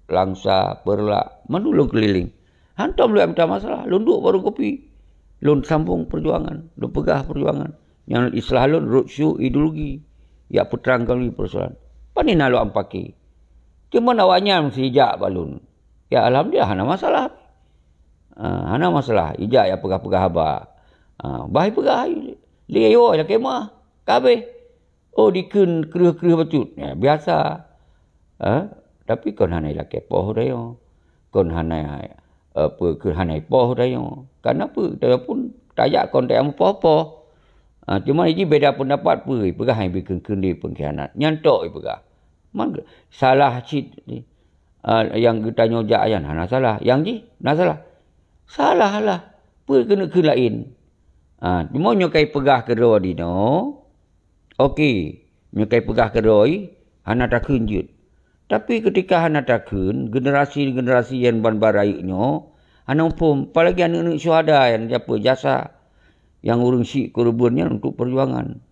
Langsa, Peureulak, mandum lôn keulileng. Hantom lôn mita masalah, lôn duek warong kopi. Lôn sambong peujuangan, lôn peugah peujuangan. Nyang istilah lôn roadshow ideologi, yak peutrang kali persoalan. Pane na lôn ampaki. Cuma awak nyan meusti jak bak lôn. Ya, alhamdulillah, hana masalah. Ah, hana masalah. Ijak yak peugah-peugah haba. Ah, bah peugah, lé yo, lakée meuah. Ka habéh. Oh, dikheun kreueh-kreueh bacut. Ya, biasa. Ha? Tapi kon hana ilakée poh tanyoe. Kon hana, eh, peue keu hana ipoh tanyoe. Karena peue? Tanyoe pun tajak kon tajak mupoh-poh. Ha, cuma jih beda pendapat peue, peugah hai bikheun-kheun di pengkhianat. Nyan tok ipeugah. Man salah cit, ah, nyang geutanyoe jak nyan hana salah. Nyang jih na salah. Salah lah. Peue keuneuk kheun laén? Ha, cuma nyoe kai peugah keudroe dinoe, oke, nyoe kai peugah keudroe, hana takheun jeuet. Tapi keutika hana takheun, generasi-generasi nyang ban-ban rayeuk nyoe hana muphom, apalagi aneuëk-aneuëk syuhada nyang japeu jasa nyang ureuëng syiek keureubeuen nyan untuk peujuangan.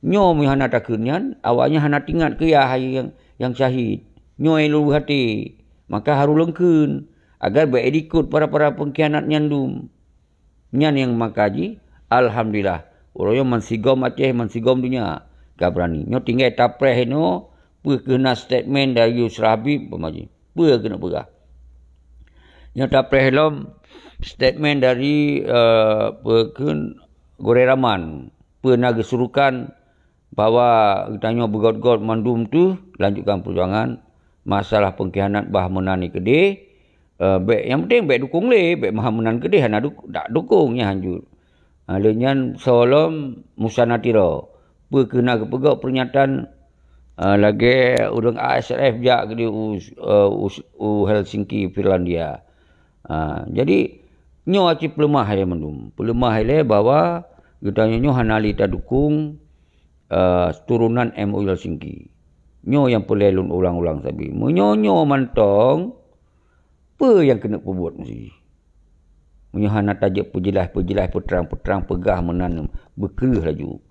Nyoe meuhana takheun nyan, awaknyan hana teuingat keu yah hai nyang, nyang syahid. Nyoe lôn até, maka harôh lôn kheun, agar bék jikot para-para pengkhianat nyan dum. Nyan nyang maka jih, alhamdulillah, uroe nyoe meusigom Aceh, meusigom donya ka beurani. Nyoe tinggai tapreh inoe, peue keuh na statement dari Yusra Habib, peue ma jih. Peue keuneuk peugah. Nyoe tapreh lom statement dari, eh, peue kheun Gurée Rahman, peue na geusurukan bahwa geutanyoe beugét-gét mandum teuh lanjutkan peujuangan, masalah pengkhianat bah meunan keudeh, eh, bék, nyang penting bék dukong lé, bék bah meunan keudeh hana duk-, dak dukong nyan hanjeuet. Ha, lé nyan soe lom Musa Natiro, peue keuh na geupeugét peuringatan, eh, lagée ureuëng A S R F jak keudeh u, eh, u, u Helsinki, Finlandia. Ha, jadi, nyoe cit peuleumah ilée mandum. Peuleumah ilée bahwa geutanyoe nyoe hana lé tadukong, eh, turonan M O U Helsinki. Nyoe nyang peureulée lôn ulang-ulang sabe. Meunyoe nyoe mantong, peue nyang keuneuk peubuet meusi? Meunyoe hana tajeuet peujeulaih-peujeulaih, peutrang-peutrang, peugah meunan beukreueh laju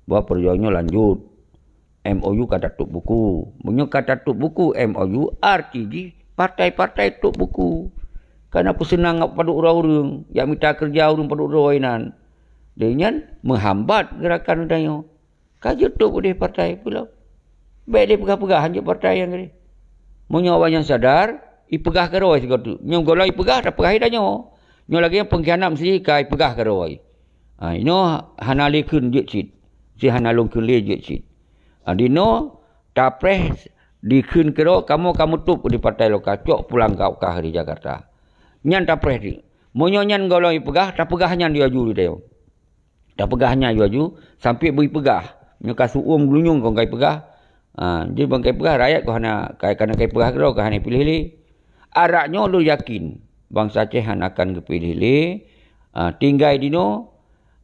bahwa peujuangan nyoe lanjut. M O U ka tatôb buku. Meunyoe ka tatôb buku M O U, arti jih partai-partai tôb buku. Kana peuseunang padub droe ureuëng, jak mita keureuja ureuëng padub droe inan. Lé nyan meuhambat geurakan geutanyoe. Ka jeuet tôb udeh partai peulom. Bék lé peugah-peugah hanjeuet partai nyang keudeh. Meunyoe awaknyan sadar, ipeugah keudroe sigoe teuk. Nyoe gohlom ipeugah, tapeugah i tanyoe. Nyoe lagée nyang pengkhianat meusi ka ipeugah keudroe. Ha, inoe hana lé kheun jeuet cit. Si hana lôn kheun lé jeuet cit. Ha, dinoe tapreh dikheun keudroe kamoe ka meutôb di partai lokal, cok pulang ka ukah di Jakarta. Nyan tapreh teuk. Meunyoe nyan gohlom ipeugah, tapeugah nyan di aju di tanyoe. Tapeugah nyan aju-aju sampoe beu ipeugah. Nyoe ka su'uem geulunyueng kon ka ipeugah. Ha, jadi ban ka ipeugah, rakyat kon hana, ka, kana ka ipeugah keudroe, kon hana ipiléh lé. Arak nyoe lôn yakin, bansa Aceh hana akan geupiléh lé. Ha, tinggai dinoe,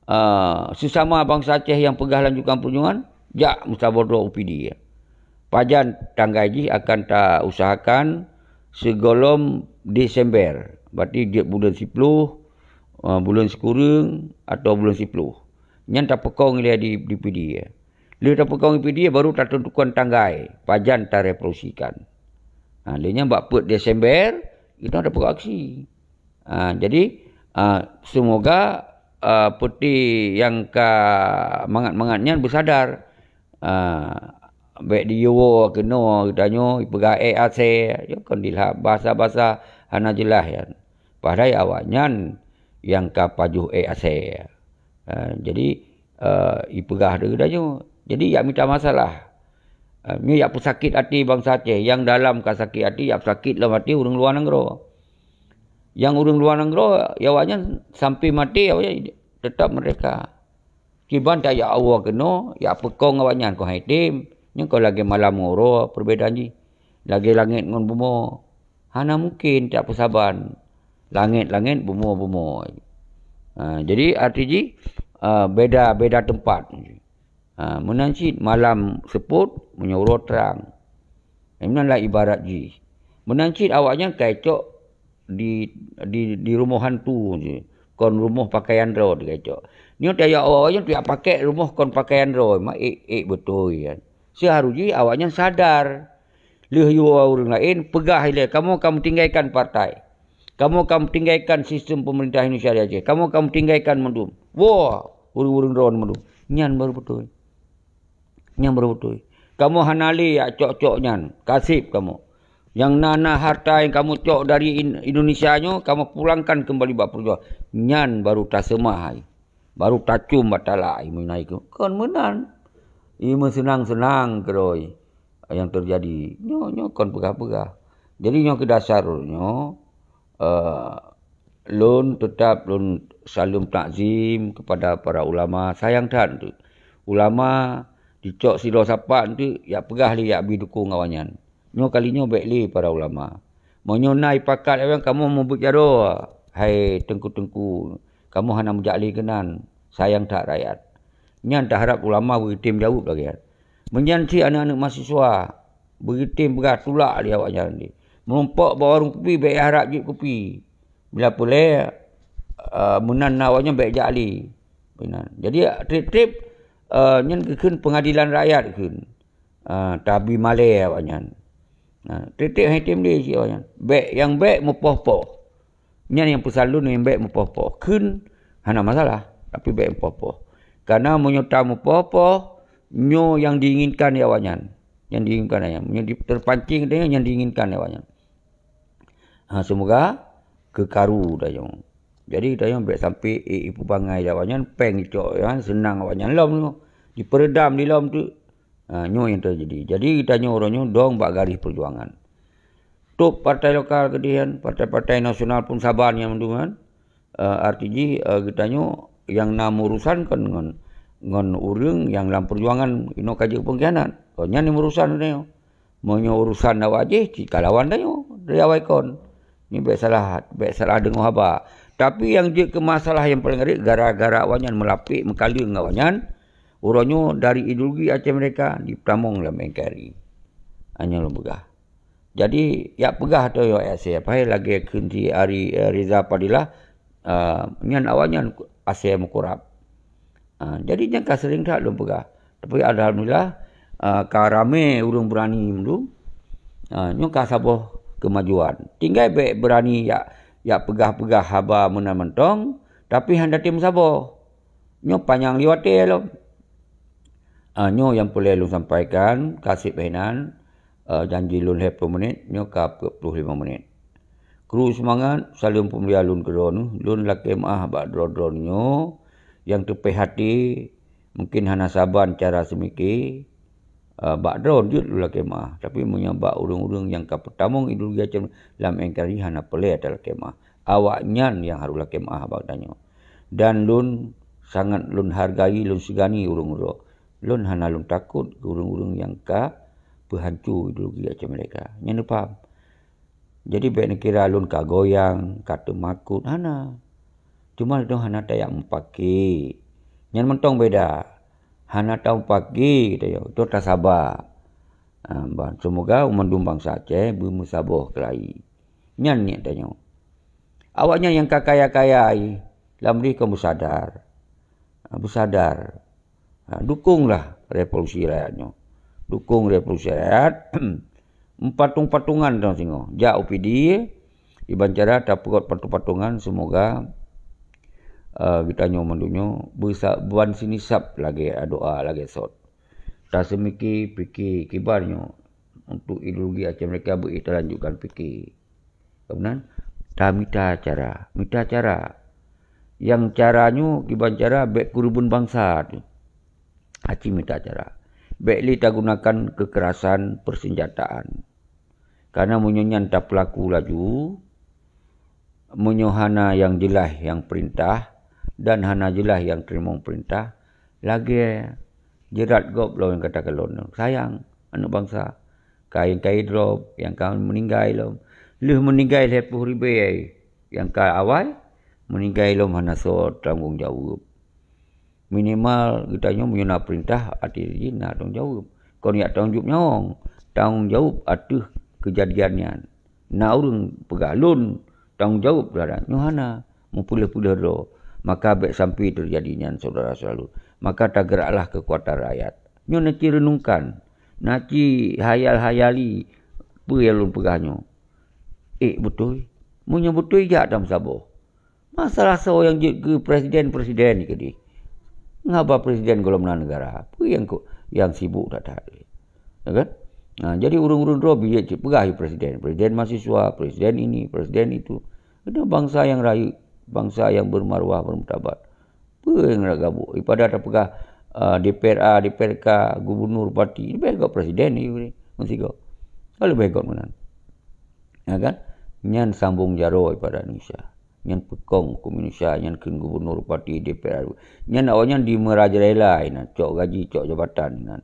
ha, seusama bansa Aceh nyang peugah lanjutkan peujuangan, jak meusaboh droe u P D I. Pajan tanggai jih akan tausahakan, sigohlom Desember, berarti jeuet buleuen siploh, eh, buleuen sikureueng atau buleuen siploh. Nyan tapeukong ilée di, di Pidie. Lheueh tapeukong di Pidie baru tateuntukan tanggai pajan tarevolusikan. Ha, lheueh nyan bak peuet Desember, geutanyoe tapeukong aksi. Ha, jadi, ha, seumoga, ha, peuti nyang ka mangat-mangat nyan beusadar. Ha, bék diyue woe keunoe geutanyoe, ipeugah ék asée, nyoe kon dilhab basa-basa hana jeulaih nyan. Padahai awaknyan nyang ka pajoh ék asée. Ha, jadi, eh, ipeugah lé geutanyoe. Jadi, yak mita masalah. Eh, nyoe yak peusakét até bansa Aceh. Nyang dalam ka sakét até, yak peusakét lom até ureuëng luwa nanggroe. Nyang ureuëng luwa nanggroe, ya awaknyan sampai maté, awaknyan teutap meurdehka. Kiban tayak Allah keunoe, yak peukong awaknyan kon hai tem. Nyoe kon lagée malam ngon uroe perbedaan jih. Lagée langét ngon bumoe. Hana mungken tapeusaban. Langét-langét, bumoe-bumoe. Ha, jadi, arti jih, ha, beda-beda teumpat. Ha, meunan cit malam seupôt, meunyoe uroe trang. Meunan lah ibarat jih. Meunan cit awaknyan ka icok di, di, di rumoh hantu jih. Kon rumoh pakaian droe ka icok. Nyoe tayak awaknyan tiak pakai rumoh kon pakaian droe, ma ék, ék beutôi kan. Seuharus jih awaknyan sadar. Lheueh yue woe ureuëng laén, peugah ilée, "Kamoe ka meutinggai kan partai. Kamoe ka meutinggai kan sistem peumeurintah Indonesia di Aceh. Kamoe ka meutinggai kan mandum. Woe ureuëng-ureuëng droe mandum." Nyan baru beutôi. Nyan baru beutôi. Kamoe hana lé yak cok-cok nyan. Kaseb kamoe. Nyang na-na harta nyang kamoe cok dari In-, Indonesia nyoe, kamoe pulangkan keumbali bak peurjuangan. Nyan baru taseumah hai. Baru tacum bak talak hai meunan keuh. Kon meunan. Ih, meuseunang-seunang keudroe nyang teujadi. Nyoe, nyoe kon peugah-peugah. Jadi nyoe keu dasar nyoe, eh, lôn teutap lôn saleuem takzim kepada para ulama. Sayang that tu. Ulama jicok sidroe sapat tu, yak peugah lé yak bi dukong awaknyan. Nyoe kali nyoe bék lé para ulama. Meunyoe na ipakat awaknyan, kamoe meubeuet jaroe, hai teungku-teungku, kamoe hana meujak lé keunan, sayang that rakyat. Nyan taharab ulama beutem jaweueb lagée nyan. Meunyan cit aneuëk-aneuëk mahasiswa, beutem peugah tulak lé awaknyan. Meurumpok bak warong kupi, bék harab jeuet kupi. Bila peureulée, eh, meunan na awaknyan bék jak lé. Meunan. Jadi, treb-treb, eh, nyan geukheun peungadilan rakyat kheun. Ah, tabi malée awaknyan. Ah, treb-treb hai tem lé cit awaknyan. Bék, nyang bék meupoh-poh. Nyan nyang peusan lôn nyang bék meupoh-poh. Kheun hana masalah, tapi bék meupoh-poh. Karena meunyoe tameupoh-poh, nyoe nyang diinginkan lé awaknyan. Nyang diinginkan awaknyan. Meunyoe di-, terpancing teuh nyang diinginkan lé awaknyan. Ha, seumoga keukaru tanyoe. Jadi tanyoe bék sampai ék ipeubangai lé awaknyan, péng icok awaknyan, seunang awaknyan lom nyoe. Dipeureudam di lom teuk. Ha, nyoe nyang teujadi. Jadi, geutanyoe uroe nyoe dong bak garéh peujuangan. Top partai lokal keudeh nyan, partai-partai nasional pun saban nyang mandum nyan. Eh, arti jih, eh, geutanyoe nyang na meurusan kon ngon, ngon ureuëng nyang lam peujuangan inoe ka jeuet peungkhianat. Kon nyan nyang meurusan geutanyoe. Meunyoe urusan awak jih, cit ka lawan tanyoe dari awai kon. Nyoe bék salah, bék salah deungoe haba. Tapi nyang jeuet keu masalah nyang paleng rayeuk, gara-gara awaknyan meulapék meukaleueng awaknyan, uroe nyoe dari ideologi Aceh Merdeka jipeutamong lam N K R I. Nyoe lôn peugah. Jadi, yak peugah tanyoe yak siapa lagée kheun si Ari, eh, Riza Fadilah, eh, nyan awaknyan asée meukurab. Ha, jadi nyan ka seuring that lôn peugah. Tapi alhamdulillah, ha, ka ramé ureuëng beurani mandum. Ha, nyoe ka saboh keumajuan. Tinggai bék beurani yak, yak peugah-peugah haba meunan mantong, tapi hana tem saboh. Nyoe panyang liwat watée lom. Ha, nyoe nyang peureulée lôn sampaikan, ka seb hinan, eh, janji lôn lhée ploh menit, nyoe ka peuet ploh limong menit. Kru seumangat, saleuem peumulia lôn keudroe neuh, lôn lakée meuáh bak droe-droe nyoe nyang teupéh até, mungken hana saban cara seumike, eh, bak droe jeuet lôn lakée meuáh. Tapi meunyoe bak ureuëng-ureuëng nyang ka peutamong ideologi Aceh lam N K R I hana peureulée talakée meuáh. Awaknyan nyang harôh lakée meuáh bak tanyoe. Dan lôn sangat lôn hargai, lôn seugani ureuëng-ureuëng. Lôn hana lôn takot keu ureuëng-ureuëng nyang ka peuhanco ideologi Aceh Merdeka. Nyan neupaham? Jadi bék neukira lôn ka goyang, ka teumakot, hana. Cuma lôn hana tajak mupake. Nyan mantong beda. Hana tamupake, tanyoe, tanyoe tasaba. Ha, ban, seumoga mandum bansa Aceh beumeusaboh keulayi. Nyan niet tanyoe. Awaknyan nyang ka kaya-kaya lam diri kon beusadar. Ha, beusadar. Ha, dukunglah revolusi rakyat nyoe. Dukung revolusi rakyat. Patong-patongan tanyoe singoh. Jak u Pidie, iban cara tapeugot patong-patongan, seumoga, eh, geutanyoe mandum nyoe beusa-, ban sinisab lagée doa, lagée sot. Taseumiki pike kiban nyoe untuk ideologi Aceh Merdeka beu talanjutkan pike. Kemudian, tamita cara, mita cara. Nyang cara nyoe kiban cara bék keureubeuen bansa tu. Aci mita cara. Bék lé tagunakan kekerasan persenjataan. Karena meunyoe nyan tapeulaku laju, meunyoe hana nyang jeulaih nyang peurintah dan hana jeulaih nyang teurimong peurintah, lagée jeurat gob lom nyang ka takalon. Sayang aneuëk bansa, ka nyang ka idrob, nyang ka meuninggai lom. Lheueh meuninggai lhée ploh ribée nyang ka awai, meuninggai lom hana soe tanggong jaweueb. Minimal geutanyoe meunyoe na peurintah, arti jih na tanggong jaweueb. Kon jak tanggong jaweueb nyawöng, tanggong jaweueb ateueh keujadian nyan. Na ureuëng peugah, "Lôn tanggong jaweueb terhadap nyoe." Hana, meupeuleueh-peuleueh droe. Maka bék sampai teujadi nyan, syedara seulalu. Maka tageraklah keukuatan rakyat. Nyoe na ci renungkan, na ci hayal-hayali peue nyang lôn peugah nyoe. Eh, beutôi. Meunyoe beutôi, jak tameusaboh. Masalah soe nyang jeuet keu presiden-presiden keudeh. Ngaba presiden gohlom na negara. Peue nyang ko-, nyang sibuk that-that. Ya kan? Nah, jadi ureuëng-ureuëng droe bijéh cit peugah, "Ya, presiden, presiden mahasiswa, presiden ini, presiden itu." Itu bangsa yang rayeuk, bangsa yang bermaruah, bermartabat. Peue nyang nak gabuk? Daripada tapeugah, ah, D P R A, D P R K, gubernur, bupati, lebih got presiden ni, meusigoe. Lebih got meunan. Ya kan? Nyan sambong jaroe daripada Indonesia. Nyan peukong huköm Indonesia, nyan kheun gubernur, bupati, D P R. Nyan awaknyan dimeurajalela inan, cok gaji, cok jabatan inan.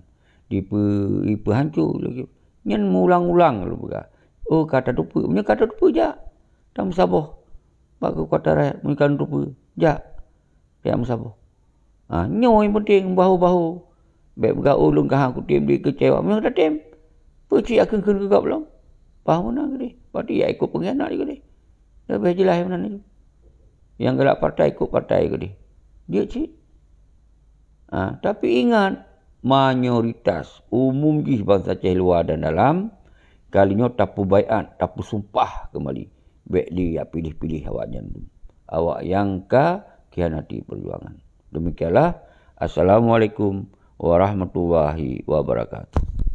Dipeu-, dipeuhanco lagée. Nyan meuulang-ulang lôn peugah. Oh, ka tateupeue. Meunyoe ka tateupeue, jak. Tameusaboh bak keukuatan rakyat. Meunyoe ka tateupeue, jak. Jak meusaboh. Ha, nyoe nyang penting, bahu-bahu. Bék peugah, "Oh, lôn ka han kutem dikeucewa." Meunyoe tatem, peue cit akheun-kheun keu gob lom? Paih meunan keudeh. Berarti jak ikot pengkhianat keudeh. Leubeh jeulaih meunan lagée. Nyang galak partai, ikot partai keudeh. Jeuet cit. Ha, tapi ingat, mayoritas, umum jih bansa Aceh luwa dan dalam, kali nyoe tapeubaiat, tapeusumpah keumbali. Bék lé jak piléh-piléh awaknyan. Awak nyang ka khianati peujuangan. Demikianlah. Assalamualaikum warahmatullahi wabarakatuh.